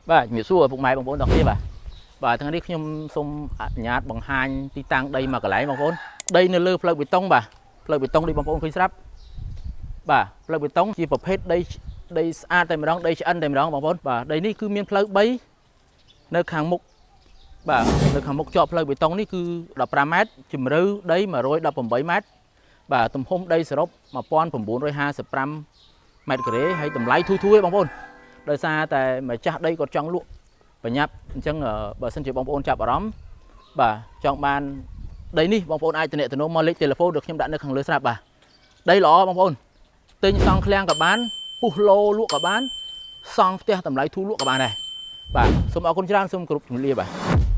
បាទជំរាបសួរពុកម៉ែបងប្អូនទាំងគ្នាបាទបាទថ្ងៃនេះខ្ញុំសូមអនុញ្ញាតបង្ហាញទីតាំងដីមួយកន្លែងបងប្អូនដីនៅលើផ្លូវបេតុងបាទផ្លូវបេតុងនេះបងប្អូនឃើញស្រាប់បាទផ្លូវបេតុងជាប្រភេទដីដីស្អាតតែម្ដងដីឆ្អិនតែម្ដងបងប្អូនបាទដីនេះគឺមានផ្លូវ3នៅខាងមុខបាទនៅខាងមុខជាប់ផ្លូវបេតុងនេះគឺ15ម៉ែត្រជម្រៅដី118ម៉ែត្របាទទំហំដីសរុប1955ម៉ែត្រការ៉េហើយតម្លៃធូរៗឯងបងប្អូនដោយសារតែម្ចាស់ដីគាត់ចង់លក់ ប្រញាប់អញ្ចឹងបើសិនជាបងប្អូនចាប់អារម្មណ៍បាទចង់បានដីនេះបងប្អូនអាចទំនាក់ទំនងមកលេខទូរស័ព្ទដែលខ្ញុំដាក់នៅខាងលើស្រាប់បាទដីល្អបងប្អូនទិញសង់ឃ្លាំងក៏បានពុះឡូលក់ក៏បានសង់ផ្ទះតម្លៃធូរលក់ក៏បានដែរបាទសូមអរគុណច្រើនសូមគោរពជំរាបលាបាទ។